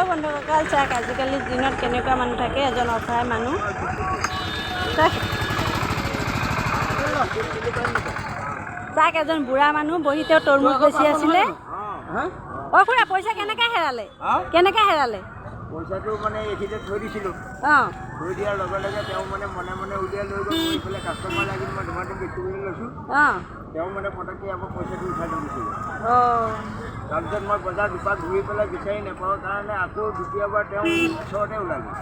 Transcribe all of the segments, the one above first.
Hello' বন্ধুসকল, চাওক আজিকালি দিনত কেনেকুৱা মানুহ থাকে, এজন অসহায় মানুহ। চাওক চাওক এজন বুঢ়া মানুহ বহি তেওঁ তৰমুজ বেচি আছিলে। অ' খুৰা, পইচা কেনেকৈ হেৰালে? কেনেকৈ হেৰালে? পইচাটো মানে এইখিনিতে থৈ দিছিলোঁ। অঁ, থৈ দিয়াৰ লগে লগে তেওঁ মানে মনে মনে উলিয়াই লৈ গ'ল। মই এইফালে কাষ্টমাৰ লাগিল, মই ধুমাধুম বেচিবলৈ লৈছোঁ। অঁ, তেওঁ মানে পটককৈ আকৌ পইচাটো উঠাই লৈ গুচি গ'ল। অঁ, তাৰপিছত মই বজাৰ দুপাক ঘূৰি পেলাই বিচাৰি নাপাওঁ কাৰণে আকৌ দ্বিতীয়বাৰ তেওঁ ওচৰতে ওলালোঁ।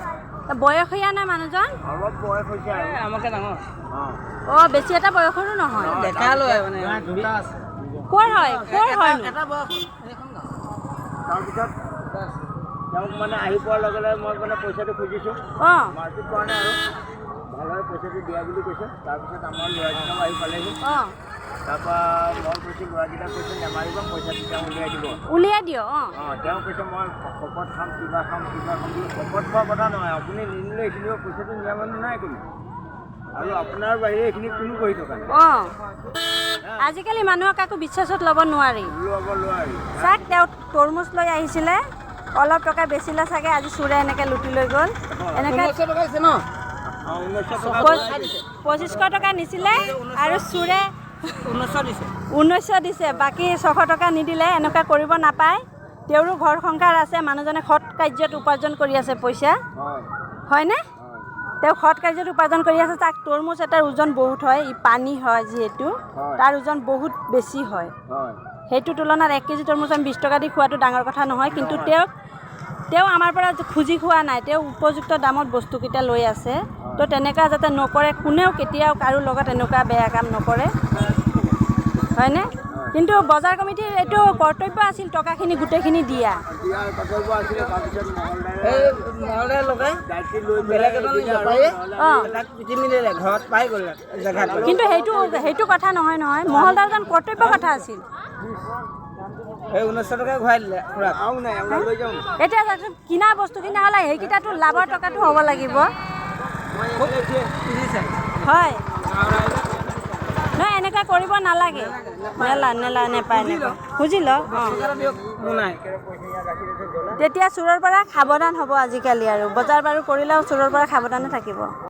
বয়সীয়া নে মানুহজন? অলপ বয়স হৈছে আৰু। আমাকে ডাঙৰ। অঁ, অঁ, বেছি এটা বয়সৰো নহয়। ডেকা লয় মানে। ক'ৰ হয়? ক'ৰ হয়নো? এটা বয়স সেইখন গাঁও। তাৰপিছত তেওঁক মানে আহি পোৱাৰ লগে লগে মই মানে পইচাটো খুজিছোঁ। অঁ, মাৰপিট কৰা নাই আৰু ভালদৰে পইচাটো দিয়া বুলি কৈছে। তাৰপিছত আমাৰ ল'ৰাকেইটাও আহি পালেহি। অঁ, তাৰপৰা মই কৈছোঁ, ল'ৰাকেইটাক কৈছোঁ নেমাৰিব, পইচাটো তেওঁ উলিয়াই দিব। উলিয়াই দিয়ক। অঁ, অঁ, তেওঁ কৈছে মই শপত খাম, কিবা খাম কিবা খাম বুলি। শপত খোৱা কথা নহয়, আপুনি নিনিলে এইখিনি পইচাটো নিয়া মানুহ নাই কোনো, আৰু আপোনাৰ বাহিৰে এইখিনি কোনো বহি থকা নাই। অঁ, আজিকালি মানুহক কাকো বিশ্বাসত ল'ব নোৱাৰি। ল'ব নোৱাৰি। চাওক, তেওঁ তৰমুজ লৈ আহিছিলে, অলপ টকা বেচিলে চাগে, আজি চোৰে এনেকৈ লুটি লৈ গ'ল। এনেকৈ 1900 টকা দিছে ন? অঁ, 1900 টকা। 2500 টকা নিছিলে আৰু চোৰে 1900 দিছে। 1900 দিছে, বাকী 600 টকা নিদিলে। এনেকুৱা কৰিব নাপায়। তেওঁৰো ঘৰ সংসাৰ আছে, মানুহজনে সৎ কাৰ্যত উপাৰ্জন কৰি আছে পইচা। হয়। হয়নে? হয়। তেওঁ সৎ কাৰ্যত উপাৰ্জন কৰি আছে। তাক তৰমুজ এটাৰ ওজন বহুত হয়, ই পানী হয় যিহেতু, হয়। তাৰ ওজন বহুত বেছি হয়। হয়। সেইটো তুলনাত 1 কেজি তৰমুজ আমি 20 টকা দি খোৱাটো ডাঙৰ কথা নহয়। কিন্তু তেওঁ আমাৰ পৰা খুজি খোৱা নাই, তেওঁ উপযুক্ত দামত বস্তুকেইটা লৈ আছে। তো তেনেকুৱা যাতে নকৰে, কোনেও কেতিয়াও কাৰো লগত এনেকুৱা বেয়া কাম নকৰে, হয়নে? কিন্তু বজাৰ কমিটিৰ এইটো কৰ্তব্য আছিল টকাখিনি গোটেইখিনি দিয়া। দিয়াৰ কৰ্তব্য আছিলে। তাৰপিছত মহলদাৰে এই মহলদাৰে লগাই দায়িত্ব লৈ বেলেগ পেলাই এজন দিলে আৰু বেপাৰীয়ে নহ'লে অঁ, তাক পিটি মিলিলে ঘৰত পাই গ'ল জেগাত। কিন্তু সেইটো কথা নহয় নহয়, মহলদাৰজন কৰ্তব্য কথা আছিল। সেই 1900 টকা ঘূৰাই দিলে খুৰাক। আৰু নাই, আমৰা লৈ যাওঁ। এতিয়া যাকচোন কিনা বস্তুখিনি হ'লে সেইকেইটাতো লাভৰ টকাটো হ'ব লাগিব। খুব পিটিছে। হয় নহয়, এনেকুৱা কৰিব নালাগে। নেলা নেলা নেপায়, নেপায়, বুজি ল। অঁ, টকাটো দিয়ক, মোৰ নাই। তেতিয়া চোৰৰ পৰা সাৱধান হ'ব আজিকালি আৰু বজাৰ বাৰু কৰিলেও চোৰৰ পৰা সাৱধানে থাকিব।